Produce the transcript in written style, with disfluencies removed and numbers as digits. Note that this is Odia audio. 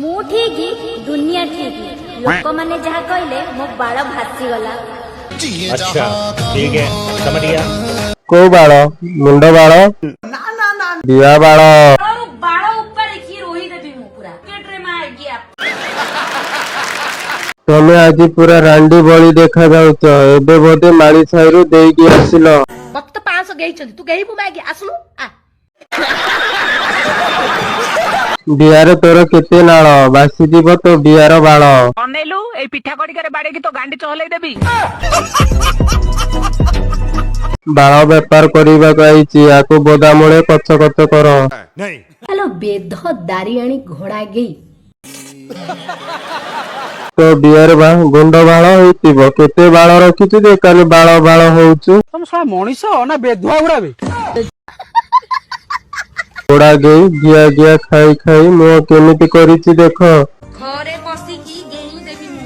ମୁଁ ଠିକ, ଦୁନିଆ ଠିକ। ଲୋକମାନେ ଯାହା କହିଲେ, ମୋ ବାଳ ଭାସିଗଲା। अच्छा, ठीक है, समझ गया। କୋଉ ବାଳ? ମୁଣ୍ଡ ବାଳ, ବିଆ ବାଳ? ବାଳ ଉପାଡ଼ିକି ରୋହିଦେବି ମୁଁ ପୁରା ପକେଟରେ ମାଗିଆ। ତମେ ଆଜି ପୁରା ରାଣ୍ଡି ଭଳି ଦେଖା ଯାଉଛ। ଏବେ ବୋଧେ ମାଳି ସାହିରୁ ଦେଇକି ଆସିଲ। ମତେ ତ 500 ଗେଇଛନ୍ତି, ତୁ ଗେଇବୁ ମାଗି, ଆସୁନୁ ଆ। ବିଆରେ ତୋର କେତେ ନାଳ, ଭାସିଯିବ ତୋ ବିଆର ବାଳ। ଅନେଇଲୁ, ଏଇ ପିଠା କଡ଼ିକାରେ ବାଡେଇକି ତୋ ଗାଣ୍ଡି ଚହଲେଇ ଦେବି। ବାଳ ବେପାର କରିବାକୁ ଆଇଛି, ଆକୁ ବୋଦାମୂଳେ କଚ କଚ କର। ହ୍ୟାଲୋ ବେଧ ଦାରିଆଣୀ ଘୋଡ଼ା ଗେଇ। ତୋ ବିଆରେ ବା ଗୁଣ୍ଡ ବାଳ ହେଇଥିବ। କେତେ ବାଳ ରଖିଛୁ ଯେ କାଲି ବାଳ ବାଳ ହଉଛୁ? ତମ ଶଳା ମଣିଷ ନା ବେଧୁଆ ଗୁଡା ବେ? ଘୋଡା ଗେଇ, ଘିଆ ଘିଆ ଖାଇ ଖାଇ ମୁହଁ କେମିତି କରିଛି ଦେଖ। ଘରେ ପଶିକି ଗେହିଁ ଦେବି ମୁଁ।